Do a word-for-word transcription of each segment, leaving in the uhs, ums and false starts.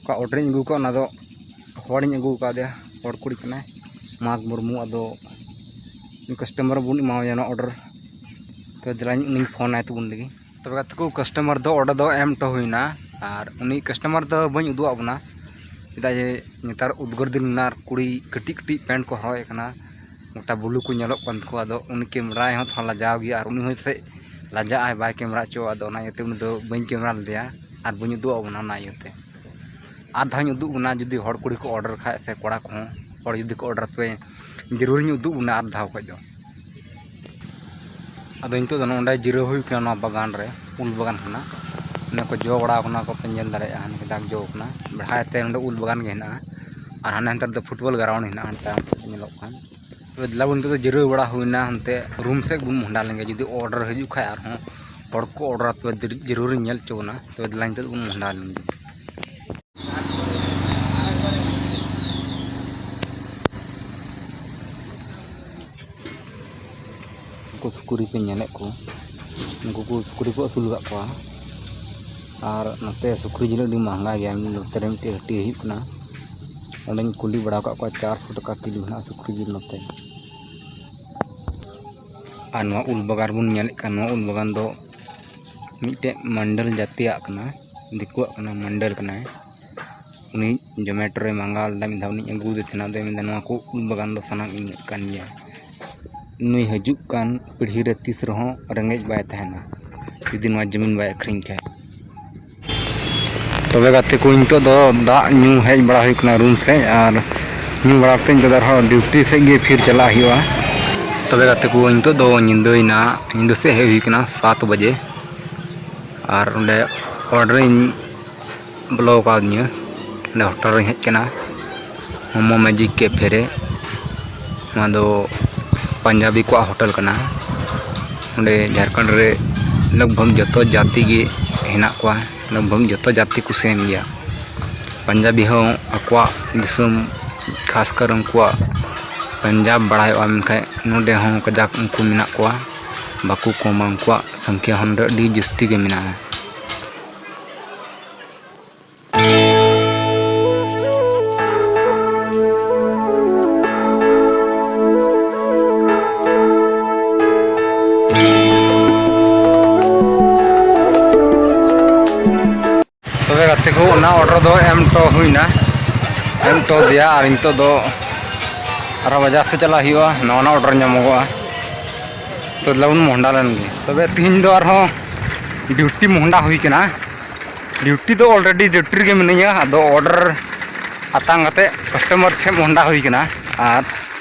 ᱚᱠᱟ ᱚᱰᱟᱨᱤᱧ ᱟᱹᱜᱩ ᱠᱟᱜ, ᱚᱱᱟ ᱫᱚ ᱦᱚᱲᱤᱧ ᱟᱹᱜᱩ ᱠᱟᱫᱮᱭᱟ, ᱦᱚᱲ ᱠᱩᱲᱤ ᱠᱟᱱᱟᱭ, ᱢᱟᱜᱽ ᱢᱩᱨᱢᱩ᱾ ᱟᱫᱚ ᱩᱱᱤ ᱠᱟᱥᱴᱚᱢᱟᱨ ᱵᱚᱱ ᱮᱢᱟᱣᱟᱭᱟ ᱚᱱᱟ ᱚᱰᱟᱨ᱾ ᱛᱚ ᱫᱮᱞᱟᱧ ᱩᱱᱤᱧ ᱯᱷᱳᱱ ᱟᱭ ᱛᱟᱵᱚᱱ ᱞᱟᱹᱜᱤᱫ᱾ ᱛᱚᱵᱮ ᱜᱟᱛᱮ ᱠᱚ, ᱠᱟᱥᱴᱚᱢᱟᱨ ᱫᱚ ᱚᱰᱟᱨ ᱫᱚ ᱮᱢ ᱦᱚᱴᱚ ᱦᱩᱭᱱᱟ, ᱟᱨ ᱩᱱᱤ ᱠᱟᱥᱴᱚᱢᱟᱨ ᱫᱚ ᱵᱟᱹᱧ ᱩᱫᱩᱜ ᱟᱫ ᱵᱚᱱᱟ, ᱪᱮᱫᱟᱜ ᱡᱮ ᱱᱮᱛᱟᱨ ᱩᱫᱽᱜᱟᱹᱨ ᱫᱤᱱ ᱠᱟᱱᱟ ᱟᱨ ᱠᱩᱲᱤ ᱠᱟᱹᱴᱤᱡ ᱠᱟᱹᱴᱤᱡ ᱯᱮᱱᱴ ᱠᱚ ᱦᱚᱨᱚᱜ ᱮᱫ ᱠᱟᱱᱟ, ᱜᱚᱴᱟ ᱵᱞᱩ ᱠᱚ ᱧᱮᱞᱚᱜ ᱠᱟᱱ ᱛᱟᱠᱚᱣᱟ᱾ ᱟᱫᱚ ᱩᱱᱤ ᱠᱮᱢᱨᱟᱭ ᱦᱚᱸ ᱛᱷᱚᱲᱟ ᱞᱟᱡᱟᱣ ᱜᱮᱭᱟ, ᱟᱨ ᱩᱱᱤ ᱦᱚᱸ ᱥᱮ ᱞᱟᱡᱟᱜ ᱟᱭ, ᱵᱟᱭ ᱠᱮᱢᱨᱟ ᱦᱚᱪᱚᱣᱟᱜᱼᱟ᱾ ᱟᱫᱚ ᱚᱱᱟ ᱤᱭᱟᱹᱛᱮ ᱩᱱᱤ ᱫᱚ ᱵᱟᱹᱧ ᱠᱮᱢᱨᱟ ᱞᱮᱫᱮᱭᱟ ᱟᱨ ᱵᱟᱹᱧ ᱩᱫᱩᱜ ᱟᱫ ᱵᱚᱱᱟ ᱚᱱᱟ ᱤᱭᱟᱹᱛᱮ᱾ ᱟᱨ ᱫᱷᱟᱣ ᱤᱧ ᱩᱫᱩᱜ ᱵᱚᱱᱟ, ᱡᱩᱫᱤ ᱦᱚᱲ ᱠᱩᱲᱤ ᱠᱚ ᱚᱰᱟᱨ ᱠᱷᱟᱡ ᱥᱮ ᱠᱚᱲᱟ ᱠᱚᱦᱚᱸ, ᱦᱚᱲ ᱡᱩᱫᱤ ᱠᱚ ᱚᱰᱟᱨ, ᱛᱚᱵᱮ ᱡᱟᱹᱨᱩᱲᱤᱧ ᱩᱫᱩᱜ ᱵᱚᱱᱟ ᱟᱨ ᱫᱷᱟᱣ ᱠᱷᱚᱡ ᱫᱚ᱾ ᱟᱫᱚ ᱱᱤᱛᱚᱜ ᱫᱚ ᱱᱚᱰᱮ ᱡᱤᱨᱟᱹᱣ ᱦᱩᱭ ᱠᱟᱱᱟ ᱱᱚᱣᱟ ᱵᱟᱜᱟᱱ ᱨᱮ, ᱩᱞ ᱵᱟᱜᱟᱱ ᱠᱟᱱᱟ᱾ ᱚᱱᱟ ᱠᱚ ᱡᱚ ᱵᱟᱲᱟ ᱠᱟᱱᱟ ᱠᱚ, ᱯᱮ ᱧᱮᱞ ᱫᱟᱲᱮᱭᱟᱜᱼᱟ, ᱦᱟᱱᱮ ᱠᱟᱡᱟᱠ ᱡᱚ ᱠᱟᱱᱟ᱾ ᱵᱮᱲᱦᱟᱭ ᱛᱮ ᱱᱚᱰᱮ ᱩᱞ ᱵᱟᱜᱟᱱ ᱜᱮ ᱦᱮᱱᱟᱜᱼᱟ, ᱟᱨ ᱦᱟᱱᱮ ᱦᱟᱱᱛᱮ ᱨᱮᱫᱚ ᱯᱷᱩᱴᱵᱚᱞ ᱜᱨᱟᱣᱩᱱᱰ ᱦᱮᱱᱟᱜᱼᱟ, ᱦᱟᱱᱛᱮ ᱟᱢ ᱥᱮᱫ ᱧᱮᱞᱚᱜ ᱠᱟᱱ᱾ ᱛᱚᱵᱮ ᱫᱮᱞᱟ ᱵᱚᱱ, ᱱᱤᱛᱚᱜ ᱫᱚ ᱡᱤᱨᱟᱹᱣ ᱵᱟᱲᱟ ᱦᱩᱭᱱᱟ, ᱦᱟᱱᱛᱮ ᱨᱩᱢ ᱥᱮᱫ ᱵᱚᱱ ᱢᱚᱦᱰᱟ ᱞᱮᱱ ᱜᱮ᱾ ᱡᱩᱫᱤ ᱚᱰᱟᱨ ᱦᱤᱡᱩᱜ ᱠᱷᱟᱡ ᱟᱨᱦᱚᱸ ᱦᱚᱲ ᱠᱚ ᱚᱰᱟᱨᱟ, ᱛᱚᱵᱮ ᱡᱟᱹᱨᱩᱲᱤᱧ ᱧᱮᱞ ᱦᱚᱪᱚ ᱵᱚᱱᱟ᱾ ᱛᱚᱵᱮ ᱫᱮᱞᱟ ᱱᱤᱛᱚᱜ ᱫᱚᱵᱚᱱ ᱢᱚᱦᱰᱟ ᱞᱮᱱ ᱜᱮ᱾ ᱩᱱᱠᱩ ᱥᱩᱠᱨᱤ ᱯᱮ ᱧᱮᱞᱮᱫ ᱠᱚ, ᱩᱱᱠᱩ ᱠᱚ ᱥᱩᱠᱨᱤ ᱠᱚ ᱟᱹᱥᱩᱞ ᱟᱠᱟᱫ ᱠᱚᱣᱟ᱾ ᱟᱨ ᱱᱚᱛᱮ ᱥᱩᱠᱨᱤ ᱡᱤᱞ ᱟᱹᱰᱤ ᱢᱚᱦᱚᱝᱜᱟ ᱜᱮᱭᱟ᱾ ᱱᱚᱛᱮ ᱨᱮ ᱢᱤᱫᱴᱮᱡ ᱦᱟᱹᱴᱤᱭᱟᱹ ᱦᱩᱭᱩᱜ ᱠᱟᱱᱟ, ᱚᱸᱰᱮᱧ ᱠᱩᱞᱤ ᱵᱟᱲᱟ ᱟᱠᱟᱫ ᱠᱚᱣᱟ, ᱪᱟᱨᱥᱚ ᱴᱟᱠᱟ ᱠᱤᱞᱳ ᱦᱮᱱᱟᱜᱼᱟ ᱥᱩᱠᱨᱤ ᱡᱤᱞ ᱱᱚᱛᱮ᱾ ᱟᱨ ᱱᱚᱣᱟ ᱩᱞ ᱵᱟᱜᱟᱱ ᱵᱚᱱ ᱧᱮᱞᱮᱫ ᱠᱟᱱ, ᱱᱚᱣᱟ ᱩᱞ ᱵᱟᱜᱟᱱ ᱫᱚ ᱢᱤᱫᱴᱮᱡ ᱢᱟᱱᱰᱟᱞ ᱡᱟᱹᱛᱤᱭᱟᱜ ᱠᱟᱱᱟ, ᱫᱤᱠᱩᱣᱟᱜ ᱠᱟᱱᱟ, ᱢᱟᱱᱰᱟᱞ ᱠᱟᱱᱟᱭ᱾ ᱩᱱᱤ ᱡᱚᱢᱮᱴᱳ ᱨᱮ ᱢᱟᱸᱜᱟᱣ ᱞᱮᱫᱟ ᱢᱤᱫ ᱫᱷᱟᱣ, ᱩᱱᱤᱧ ᱟᱹᱜᱩ ᱟᱫᱮ ᱛᱟᱦᱮᱱᱟ᱾ ᱟᱫᱚᱭ ᱢᱮᱱᱫᱟ, "ᱱᱚᱣᱟ ᱠᱚ ᱩᱞ ᱵᱟᱜᱟᱱ ᱫᱚ ᱥᱟᱱᱟᱢ ᱤᱧᱟᱹᱜ ᱠᱟᱱ ᱜᱮᱭᱟ᱾ ᱱᱩᱭ ᱦᱤᱡᱩᱜ ᱠᱟᱱ ᱯᱤᱲᱦᱤ ᱨᱮ ᱛᱤᱥ ᱨᱮᱦᱚᱸ ᱨᱮᱸᱜᱮᱡ ᱵᱟᱭ ᱛᱟᱦᱮᱱᱟ, ᱡᱩᱫᱤ ᱱᱚᱣᱟ ᱡᱚᱢᱤᱱ ᱵᱟᱭ ᱟᱹᱠᱷᱨᱤᱧ ᱠᱷᱟᱡ᱾" ᱛᱚᱵᱮ ᱜᱟᱛᱮ ᱠᱚ, ᱱᱤᱛᱚᱜ ᱫᱚ ᱫᱟᱜ ᱧᱩ ᱦᱮᱡ ᱵᱟᱲᱟ ᱦᱩᱭ ᱠᱟᱱᱟ ᱨᱩᱢ ᱥᱮᱫ, ᱟᱨ ᱧᱩ ᱵᱟᱲᱟ ᱠᱟᱛᱮ ᱱᱤᱛᱚᱜ ᱫᱚ ᱟᱨᱦᱚᱸ ᱰᱤᱭᱩᱴᱤ ᱥᱮᱫ ᱜᱮ ᱯᱷᱤᱨ ᱪᱟᱞᱟᱜ ᱦᱩᱭᱩᱜᱼᱟ᱾ ᱛᱚᱵᱮ ᱜᱟᱛᱮ ᱠᱚ, ᱱᱤᱛᱚᱜ ᱫᱚ ᱧᱤᱫᱟᱹᱭᱮᱱᱟ, ᱧᱤᱫᱟᱹ ᱥᱮᱫ ᱦᱮᱡ ᱦᱩᱭ ᱠᱟᱱᱟ ᱥᱟᱛ ᱵᱟᱡᱮ, ᱟᱨ ᱚᱸᱰᱮ ᱚᱰᱟᱨᱤᱧ ᱵᱚᱞᱚ ᱠᱟᱣᱫᱤᱧᱟᱹ᱾ ᱚᱸᱰᱮ ᱦᱳᱴᱮᱞ ᱨᱤᱧ ᱦᱮᱡ ᱠᱟᱱᱟ, ᱢᱳᱢᱳ ᱢᱮᱡᱤᱠ ᱠᱮᱯᱷᱮ ᱨᱮ᱾ ᱱᱚᱣᱟ ᱫᱚ ᱯᱟᱧᱡᱟᱵᱤ ᱠᱚᱣᱟᱜ ᱦᱳᱴᱮᱞ ᱠᱟᱱᱟ᱾ ᱚᱸᱰᱮ ᱡᱷᱟᱲᱠᱷᱚᱸᱰ ᱨᱮ ᱞᱟᱜᱽ ᱵᱷᱟᱜᱽ ᱡᱚᱛᱚ ᱡᱟᱹᱛᱤ ᱜᱮ ᱦᱮᱱᱟᱜ ᱠᱚᱣᱟ᱾ ᱞᱟᱜᱽ ᱵᱷᱟᱜᱽ ᱡᱚᱛᱚ ᱡᱟᱹᱛᱤ ᱠᱚ ᱥᱮᱢ ᱜᱮᱭᱟ᱾ ᱯᱟᱧᱡᱟᱵᱤ ᱦᱚᱸ ᱟᱠᱚᱣᱟᱜ ᱫᱤᱥᱚᱢ, ᱠᱷᱟᱥ ᱠᱟᱨ ᱩᱱᱠᱩᱣᱟᱜ ᱯᱟᱧᱡᱟᱵᱽ ᱵᱟᱲᱟᱭᱚᱜᱼᱟ, ᱢᱮᱱᱠᱷᱟᱱ ᱱᱚᱰᱮ ᱦᱚᱸ ᱠᱟᱡᱟᱠ ᱩᱱᱠᱩ ᱢᱮᱱᱟᱜ ᱠᱚᱣᱟ, ᱵᱟᱠᱚ ᱠᱚᱢᱟ, ᱩᱱᱠᱩᱣᱟᱜ ᱥᱚᱝᱠᱷᱭᱟ ᱦᱚᱸ ᱱᱚᱰᱮ ᱟᱹᱰᱤ ᱡᱟᱹᱥᱛᱤ ᱜᱮ ᱢᱮᱱᱟᱜᱼᱟ᱾ ᱛᱚ ᱚᱱᱟ ᱚᱰᱟᱨ ᱫᱚ ᱮᱢ ᱦᱚᱴᱚ ᱦᱩᱭᱱᱟ, ᱮᱢ ᱦᱚᱴᱚ ᱫᱮᱭᱟ᱾ ᱟᱨ ᱱᱤᱛᱚᱜ ᱫᱚ ᱟᱨᱦᱚᱸ ᱵᱟᱡᱟᱨ ᱥᱮᱫ ᱪᱟᱞᱟᱜ ᱦᱩᱭᱩᱜᱼᱟ, ᱱᱟᱣᱟ ᱱᱟᱣᱟ ᱚᱰᱟᱨ ᱧᱟᱢᱚᱜᱚᱜᱼᱟ᱾ ᱛᱚ ᱫᱮᱞᱟ ᱵᱚᱱ ᱢᱚᱦᱰᱟ ᱞᱮᱱ ᱜᱮ᱾ ᱛᱚᱵᱮ ᱛᱤᱦᱤᱧ ᱫᱚ ᱟᱨᱦᱚᱸ ᱰᱤᱭᱩᱴᱤ ᱢᱚᱦᱰᱟ ᱦᱩᱭ ᱠᱟᱱᱟ᱾ ᱰᱤᱭᱩᱴᱤ ᱫᱚ ᱚᱞᱨᱮᱰᱤ ᱰᱤᱭᱩᱴᱤ ᱨᱮᱜᱮ ᱢᱤᱱᱟᱹᱧᱟ, ᱟᱫᱚ ᱚᱰᱟᱨ ᱟᱛᱟᱝ ᱠᱟᱛᱮ ᱠᱟᱥᱴᱚᱢᱟᱨ ᱴᱷᱮᱱ ᱢᱚᱦᱰᱟ ᱦᱩᱭ ᱠᱟᱱᱟ᱾ ᱟᱨ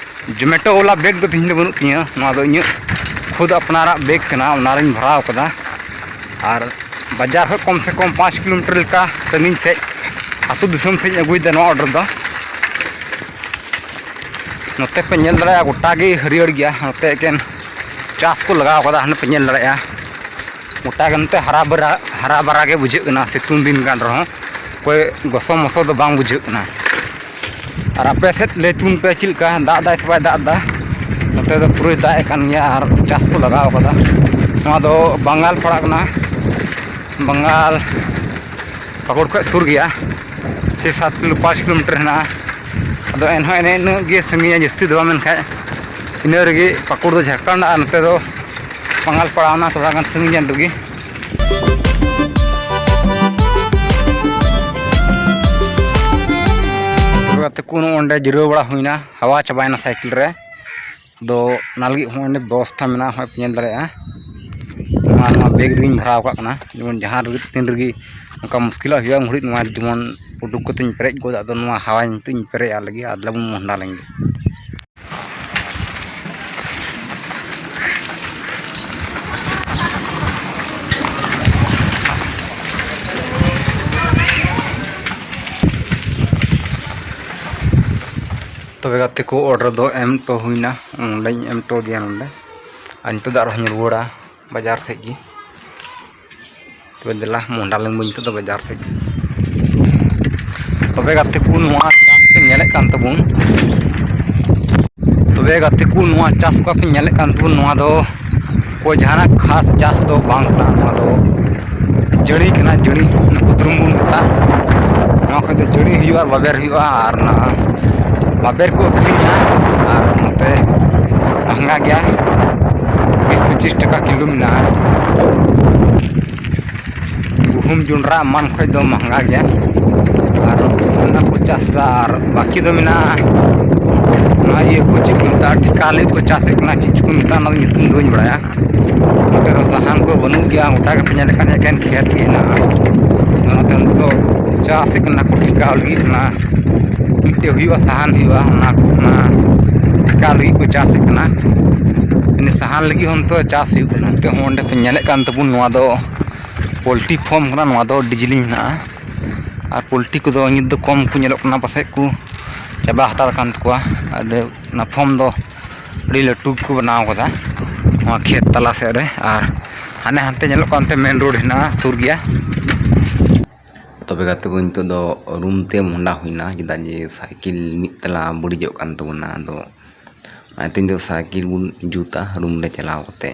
ᱡᱚᱢᱮᱴᱳ ᱵᱟᱞᱟ ᱵᱮᱜᱽ ᱫᱚ ᱛᱤᱦᱤᱧ ᱫᱚ ᱵᱟᱹᱱᱩᱜ ᱛᱤᱧᱟᱹ, ᱱᱚᱣᱟ ᱫᱚ ᱤᱧᱟᱹᱜ ᱠᱷᱩᱫ ᱟᱯᱱᱟᱨᱟᱜ ᱵᱮᱜᱽ ᱠᱟᱱᱟ, ᱚᱱᱟᱨᱤᱧ ᱵᱷᱚᱨᱟᱣ ᱠᱟᱫᱟ᱾ ᱟᱨ ᱵᱟᱡᱟᱨ ᱠᱷᱚᱱ ᱠᱚᱢ ᱥᱮ ᱠᱚᱢ ᱯᱟᱸᱪ ᱠᱤᱞᱳᱢᱤᱴᱟᱨ ᱞᱮᱠᱟ ᱥᱟᱺᱜᱤᱧ ᱥᱮᱫ, ᱟᱹᱛᱩ ᱫᱤᱥᱚᱢ ᱥᱮᱫ ᱤᱧ ᱟᱹᱜᱩᱭᱮᱫᱟ ᱱᱚᱣᱟ ᱚᱰᱟᱨ ᱫᱚ᱾ ᱱᱚᱛᱮ ᱯᱮ ᱧᱮᱞ ᱫᱟᱲᱮᱭᱟᱜᱼᱟ, ᱜᱚᱴᱟ ᱜᱮ ᱦᱟᱹᱨᱭᱟᱹᱲ ᱜᱮᱭᱟ᱾ ᱱᱚᱛᱮ ᱮᱠᱮᱱ ᱪᱟᱥ ᱠᱚ ᱞᱟᱜᱟᱣ ᱠᱟᱫᱟ, ᱦᱟᱸᱰᱮ ᱯᱮ ᱧᱮᱞ ᱫᱟᱲᱮᱭᱟᱜᱼᱟ᱾ ᱜᱚᱴᱟ ᱜᱮ ᱱᱚᱛᱮ ᱦᱟᱨᱟ ᱵᱷᱟᱨᱟ, ᱦᱟᱨᱟ ᱵᱷᱟᱨᱟ ᱜᱮ ᱵᱩᱡᱷᱟᱹᱜ ᱠᱟᱱᱟ, ᱥᱤᱛᱩᱝ ᱫᱤᱱ ᱠᱟᱱ ᱨᱮᱦᱚᱸ ᱚᱠᱚᱭ ᱜᱚᱥᱚ ᱢᱚᱥᱚ ᱫᱚ ᱵᱟᱝ ᱵᱩᱡᱷᱟᱹᱜ ᱠᱟᱱᱟ᱾ ᱟᱨ ᱟᱯᱮ ᱥᱮᱫ ᱞᱟᱹᱭ ᱛᱟᱵᱚᱱ ᱯᱮ, ᱪᱮᱫ ᱞᱮᱠᱟ ᱫᱟᱜ ᱫᱟᱭ ᱥᱮ ᱵᱟᱭ ᱫᱟᱜ ᱮᱫᱟ? ᱱᱚᱛᱮ ᱫᱚ ᱯᱩᱨᱟᱹᱭ ᱫᱟᱜ ᱮᱫ ᱠᱟᱱ ᱜᱮᱭᱟ ᱟᱨ ᱪᱟᱥ ᱠᱚ ᱞᱟᱜᱟᱣ ᱠᱟᱫᱟ᱾ ᱱᱚᱣᱟ ᱫᱚ ᱵᱟᱝᱜᱟᱞ ᱯᱟᱲᱟᱜ ᱠᱟᱱᱟ, ᱵᱟᱝᱜᱟᱞ ᱯᱟᱹᱠᱩᱲ ᱠᱷᱚᱱ ᱥᱩᱨ ᱜᱮᱭᱟ, ᱪᱷᱮ ᱥᱟᱛ ᱠᱤᱞᱳ, ᱯᱟᱸᱪ ᱠᱤᱞᱳᱢᱤᱴᱟᱨ ᱦᱮᱱᱟᱜᱼᱟ᱾ ᱟᱫᱚ ᱮᱱᱦᱚᱸ ᱮᱱᱮ ᱤᱱᱟᱹᱜ ᱜᱮ ᱥᱟᱺᱜᱤᱧᱟ, ᱡᱟᱹᱥᱛᱤ ᱫᱚ ᱵᱟᱝ, ᱢᱮᱱᱠᱷᱟᱱ ᱤᱱᱟᱹ ᱨᱮᱜᱮ ᱯᱟᱹᱠᱩᱲ ᱫᱚ ᱡᱷᱟᱲᱠᱷᱚᱸᱰ ᱟᱨ ᱱᱚᱛᱮ ᱫᱚ ᱵᱟᱝᱜᱟᱞ ᱯᱟᱲᱟᱣᱱᱟ, ᱛᱷᱚᱲᱟ ᱜᱟᱱ ᱥᱟᱺᱜᱤᱧ ᱧᱚᱜ ᱨᱮᱜᱮ᱾ ᱛᱚᱵᱮ ᱜᱟᱛᱮ ᱠᱚ, ᱱᱚᱜᱼᱚ ᱱᱚᱸᱰᱮ ᱡᱤᱨᱟᱹᱣ ᱵᱟᱲᱟ ᱦᱩᱭᱱᱟ, ᱦᱟᱣᱟ ᱪᱟᱵᱟᱭᱮᱱᱟ ᱥᱟᱭᱠᱮᱞ ᱨᱮ᱾ ᱟᱫᱚ ᱚᱱᱟ ᱞᱟᱹᱜᱤᱫ ᱦᱚᱸ ᱚᱸᱰᱮ ᱵᱮᱵᱚᱥᱛᱷᱟ ᱢᱮᱱᱟᱜᱼᱟ, ᱦᱚᱸᱜᱼᱚᱭ ᱯᱮ ᱧᱮᱞ ᱫᱟᱲᱮᱭᱟᱜᱼᱟ᱾ ᱱᱚᱣᱟ, ᱱᱚᱣᱟ ᱵᱮᱜᱽ ᱨᱮᱜᱮᱧ ᱵᱷᱚᱨᱟᱣ ᱠᱟᱜ ᱠᱟᱱᱟ, ᱡᱮᱢᱚᱱ ᱡᱟᱦᱟᱸ ᱨᱮᱜᱮ ᱛᱤᱱ ᱨᱮᱜᱮ ᱚᱱᱠᱟ ᱢᱩᱥᱠᱤᱞᱚᱜ ᱦᱩᱭᱩᱜᱼᱟ, ᱩᱱ ᱜᱷᱟᱹᱲᱤᱡ ᱱᱚᱣᱟ ᱡᱮᱢᱚᱱ ᱩᱰᱩᱠ ᱠᱟᱛᱮᱧ ᱯᱮᱨᱮᱡ ᱜᱚᱫᱟ᱾ ᱟᱫᱚ ᱱᱚᱣᱟ ᱦᱟᱣᱟ ᱱᱤᱛᱚᱜ ᱤᱧ ᱯᱮᱨᱮᱡ ᱟᱜ ᱞᱟᱹᱜᱤᱫ, ᱟᱨ ᱫᱮᱞᱟ ᱵᱚᱱ ᱢᱚᱦᱰᱟ ᱞᱮᱱ ᱜᱮ᱾ ᱛᱚᱵᱮ ᱜᱟᱛᱮ ᱠᱚ, ᱚᱰᱟᱨ ᱫᱚ ᱮᱢ ᱦᱚᱴᱚ ᱦᱩᱭᱱᱟ, ᱚᱱᱞᱟᱭᱤᱱ ᱮᱢ ᱦᱚᱴᱚ ᱟᱫᱮᱭᱟ ᱱᱚᱰᱮ᱾ ᱟᱨ ᱱᱤᱛᱚᱜ ᱫᱚ ᱟᱨᱦᱚᱸᱧ ᱨᱩᱣᱟᱹᱲᱟ ᱵᱟᱡᱟᱨ ᱥᱮᱫ ᱜᱮ᱾ ᱛᱚᱵᱮ ᱫᱮᱞᱟ ᱢᱚᱦᱰᱟ ᱞᱮᱱ ᱵᱟᱹᱧ ᱱᱤᱛᱚᱜ ᱫᱚ ᱵᱟᱡᱟᱨ ᱥᱮᱫ ᱜᱮ᱾ ᱛᱚᱵᱮ ᱜᱟᱛᱮ ᱠᱚ, ᱱᱚᱣᱟ ᱪᱟᱥ ᱯᱮ ᱧᱮᱞᱮᱫ ᱠᱟᱱ ᱛᱟᱵᱚᱱ, ᱛᱚᱵᱮ ᱜᱟᱛᱮ ᱠᱚ, ᱱᱚᱣᱟ ᱪᱟᱥ ᱚᱠᱟ ᱯᱮ ᱧᱮᱞᱮᱫ ᱠᱟᱱ ᱛᱟᱵᱚᱱ, ᱱᱚᱣᱟ ᱫᱚ ᱚᱠᱚᱭ ᱡᱟᱦᱟᱱᱟᱜ ᱠᱷᱟᱥ ᱪᱟᱥ ᱫᱚ ᱵᱟᱝ ᱠᱟᱱᱟ, ᱱᱚᱣᱟ ᱫᱚ ᱡᱟᱹᱲᱤ ᱠᱟᱱᱟ, ᱡᱟᱹᱲᱤ, ᱚᱱᱟ ᱠᱩᱫᱽᱨᱩᱢ ᱵᱚᱱ ᱢᱮᱛᱟᱜᱼᱟ᱾ ᱱᱚᱣᱟ ᱠᱷᱚᱡ ᱫᱚ ᱡᱟᱹᱲᱤ ᱦᱩᱭᱩᱜᱼᱟ ᱟᱨ ᱵᱟᱵᱮᱨ ᱦᱩᱭᱩᱜᱼᱟ, ᱟᱨ ᱚᱱᱟ ᱵᱟᱵᱮᱨ ᱠᱚ ᱟᱹᱠᱷᱨᱤᱧᱟ᱾ ᱟᱨ ᱱᱚᱛᱮ ᱢᱟᱦᱜᱟ ᱜᱮᱭᱟ, ᱵᱤᱥ ᱯᱚᱸᱪᱤᱥ ᱴᱟᱠᱟ ᱠᱤᱞᱳ ᱢᱮᱱᱟᱜᱼᱟ᱾ ᱜᱩᱦᱩᱢ ᱡᱚᱸᱰᱨᱟ ᱮᱢᱟᱱ ᱠᱷᱚᱡ ᱫᱚ ᱢᱟᱦᱜᱟ ᱜᱮᱭᱟ᱾ ᱟᱨ ᱚᱱᱟ ᱠᱚ ᱪᱟᱥ ᱮᱫᱟ, ᱟᱨ ᱵᱟᱹᱠᱤ ᱫᱚ ᱢᱮᱱᱟᱜᱼᱟ ᱚᱱᱟ ᱤᱭᱟᱹ ᱠᱚ, ᱪᱮᱫ ᱠᱚ ᱢᱮᱛᱟᱜᱼᱟ, ᱴᱷᱤᱠᱟ ᱞᱟᱹᱜᱤᱫ ᱠᱚ ᱪᱟᱥᱮᱫ ᱠᱟᱱᱟ, ᱪᱮᱫ ᱠᱚ ᱢᱮᱛᱟᱜᱼᱟ, ᱚᱱᱟ ᱫᱚ ᱧᱩᱛᱩᱢ ᱫᱚ ᱵᱟᱹᱧ ᱵᱟᱲᱟᱭᱟ᱾ ᱱᱚᱛᱮ ᱫᱚ ᱥᱟᱦᱟᱱ ᱠᱚ ᱵᱟᱹᱱᱩᱜ ᱜᱮᱭᱟ, ᱜᱚᱴᱟ ᱜᱮᱯᱮ ᱧᱮᱞᱮᱫ ᱠᱟᱱ ᱜᱮᱭᱟ, ᱮᱠᱮᱱ ᱠᱷᱮᱛ ᱜᱮ ᱦᱮᱱᱟᱜᱼᱟ᱾ ᱚᱱᱟᱛᱮ ᱱᱤᱛᱚᱜ ᱪᱟᱥᱮᱫ ᱠᱟᱱᱟ ᱠᱚ ᱴᱷᱤᱠᱟ ᱞᱟᱹᱜᱤᱫ, ᱚᱱᱟ ᱢᱤᱫᱴᱮᱡ ᱦᱩᱭᱩᱜᱼᱟ, ᱥᱟᱦᱟᱱ ᱦᱩᱭᱩᱜᱼᱟ, ᱚᱱᱟ ᱠᱚ, ᱚᱱᱟ ᱴᱷᱤᱠᱟ ᱞᱟᱹᱜᱤᱫ ᱠᱚ ᱪᱟᱥᱮᱫ ᱠᱟᱱᱟ᱾ ᱤᱱᱟᱹ ᱥᱟᱦᱟᱱ ᱞᱟᱹᱜᱤᱫ ᱦᱚᱸ ᱱᱤᱛᱚᱜ ᱪᱟᱥ ᱦᱩᱭᱩᱜ ᱠᱟᱱᱟ᱾ ᱱᱚᱛᱮ ᱦᱚᱸ ᱚᱸᱰᱮ ᱯᱮ ᱧᱮᱞᱮᱫ ᱠᱟᱱ ᱛᱟᱵᱚᱱ, ᱱᱚᱣᱟ ᱫᱚ ᱯᱳᱞᱴᱨᱤ ᱯᱷᱟᱨᱢ ᱠᱟᱱᱟ, ᱱᱚᱣᱟ ᱫᱚ ᱰᱤᱡᱤᱞᱤᱝ ᱦᱮᱱᱟᱜᱼᱟ᱾ ᱟᱨ ᱯᱳᱞᱴᱨᱤ ᱠᱚᱫᱚ ᱱᱤᱛ ᱫᱚ ᱠᱚᱢ ᱠᱚ ᱧᱮᱞᱚᱜ ᱠᱟᱱᱟ, ᱯᱟᱥᱮᱡ ᱠᱚ ᱪᱟᱵᱟ ᱦᱟᱛᱟᱲ ᱟᱠᱟᱱ ᱛᱟᱠᱚᱣᱟ᱾ ᱟᱨ ᱚᱱᱟ ᱯᱷᱟᱨᱢ ᱫᱚ ᱟᱹᱰᱤ ᱞᱟᱹᱴᱩ ᱜᱮᱠᱚ ᱵᱮᱱᱟᱣ ᱠᱟᱫᱟ ᱱᱚᱣᱟ ᱠᱷᱮᱛ ᱛᱟᱞᱟ ᱥᱮᱫ ᱨᱮ, ᱟᱨ ᱦᱟᱱᱮ ᱦᱟᱱᱛᱮ ᱧᱮᱞᱚᱜ ᱠᱟᱱᱛᱮ ᱢᱮᱱ ᱨᱳᱰ ᱦᱮᱱᱟᱜᱼᱟ ᱥᱩᱨ ᱜᱮᱭᱟ᱾ ᱛᱚᱵᱮ ᱜᱟᱛᱮ ᱠᱚ, ᱱᱤᱛᱚᱜ ᱫᱚ ᱨᱩᱢ ᱛᱮ ᱢᱚᱦᱰᱟ ᱦᱩᱭᱱᱟ, ᱪᱮᱫᱟᱜ ᱡᱮ ᱥᱟᱭᱠᱮᱞ ᱢᱤᱫ ᱛᱟᱞᱟ ᱵᱟᱹᱲᱤᱡᱚᱜ ᱠᱟᱱ ᱛᱟᱵᱚᱱᱟ᱾ ᱟᱫᱚ ᱚᱱᱟᱛᱮ ᱱᱤᱛᱚᱜ ᱥᱟᱭᱠᱮᱞ ᱵᱚᱱ ᱡᱩᱛᱟ ᱨᱩᱢ ᱨᱮ ᱪᱟᱞᱟᱣ ᱠᱟᱛᱮ᱾